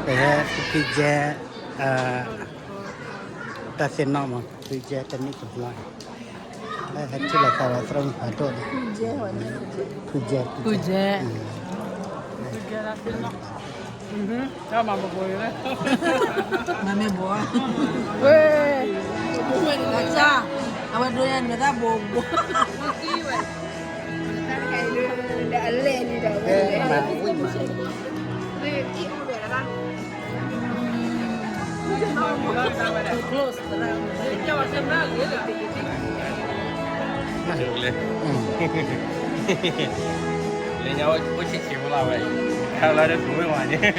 ပဟဲဖုဖုကဲ တၢ်သ့ၣ်နီၣ်မး ဖုကဲတနံၣ်တဘျီ လၢဟဲထံၣ်လိာ်သးဒီးသရၣ်မုၣ်ဖးဒိၣ်န့ၣ် ဖုကဲ ဖုကဲ ဖုကဲ မၤမ့ၢ်ဘိး အဝဲဒိးယၤနတၢ်ဘိးဘိး လၢညါအိၣ်ဆံးဆံးဖိလီၤဝဲ ခါလၢတပူၤဝဲဝါန့ၣ်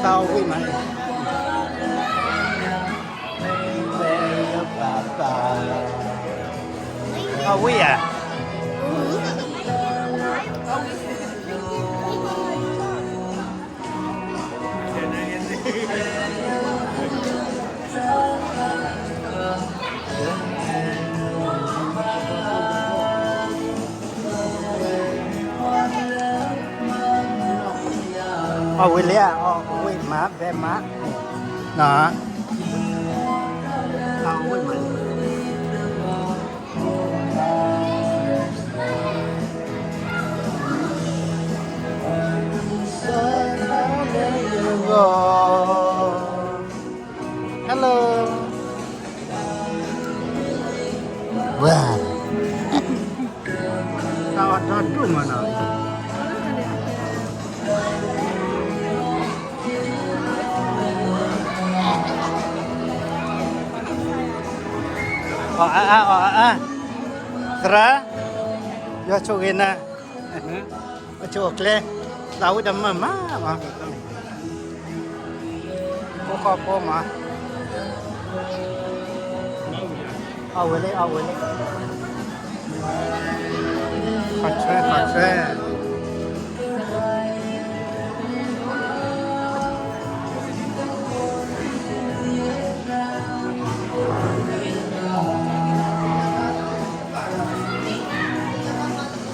တၢ်ဝံၣ်မး အဝံၣ်ဧါ အီၣ်ဝံၤလံဧါ အီၣ်ဝံၤမး ဘဲမး နီၤ အီၣ်ဝံၤမး Hello ဝဲ တၢ်အီၣ်တၢ်ဒိၣ်မးနီၤ အီၣ်အါအါ အီၣ်အါအါ သရၣ် ယွၤဆိၣ်ဂ့ၤနၤ အဆိၣ်အကျဲ သးဝံၣ်တမၤမၤမး ဖိဃီဖိမး အီၣ်ဝံၤလံ အီၣ်ဝံၤလံ ခီၣ်ဆွဲ ခီၣ်ဆွဲ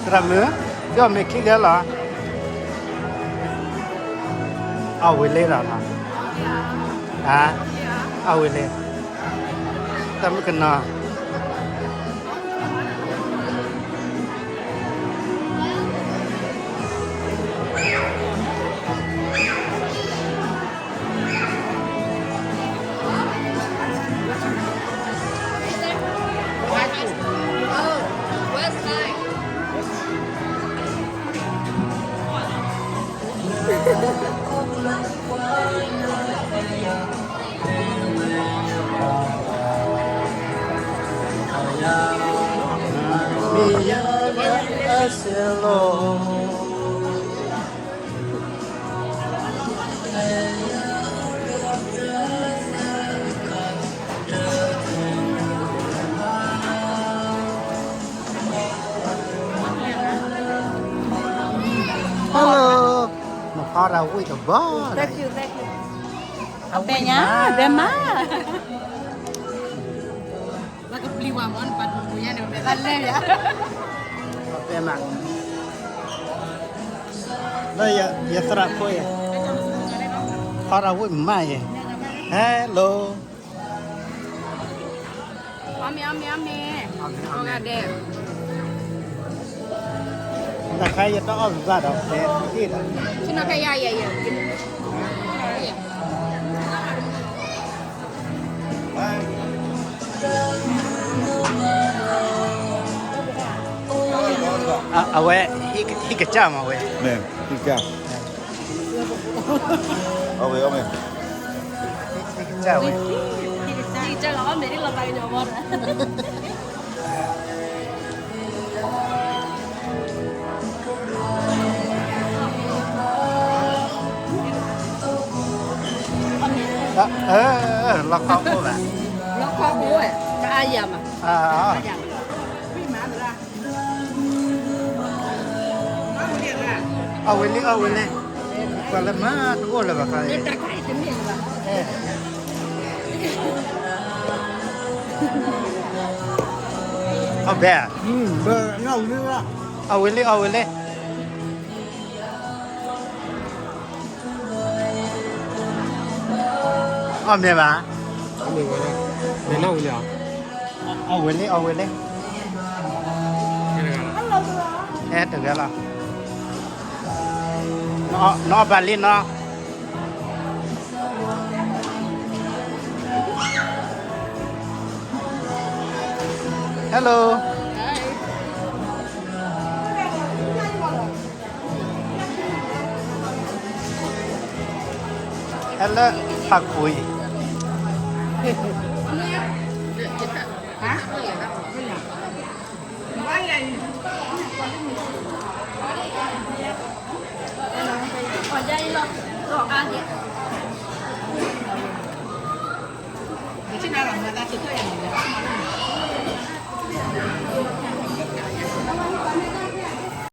သရၣ်မုၣ် ယီၢ်မ့ၢ်ခံဂၤလီၤ အဝံၤလံလီၤ အဝံၤလံ တၢ်မုၣ်ကနီၤ Hello နဖးရၤဝံၣ်တဘီ အပဲညါ ဒဲမါ လၢယသရၣ်ဖိအံၤ ဖးရၤဝံၣ်မးအံၤ Hello အီၣ်မ့ၤ အီၣ်မ့ၤ အီၣ်မ့ၤ အီၣ်မ့ၤ တၢ်ခါ ယတအီၣ်ဘၣ်ဒီး ဖဲတ့ၢ်ဒီး အဝဲ ဟံၣ်ကစၢ်မးဝဲ ဟံၣ်ကစၢ် အဝဲ အဝဲ ဟံၣ်ကစၢ်ဝဲ လီခီအိၣ်ဘၣ် လီခီအိၣ်ဝဲ တအါယၤမး အါယၤမး အီၣ်ဝံၤလံ အီၣ်ဝံၤလံ ပှၤလၢမၤတအိၣ်လၢၤဘၣ်ခါအံၤ အီၣ်ဘဲဧါ အီၣ်ဝံၤလံ အီၣ်ဝံၤလံ အီၣ်မ့ၤဘၣ်, အီၣ်ဝံၤလံ, အီၣ်ဝံၤလံ, ဟဲတဂၤလီၤ, နအီၣ်ဘၣ်လံနီၤ. Hello. Hello, ဖးကွံာ်.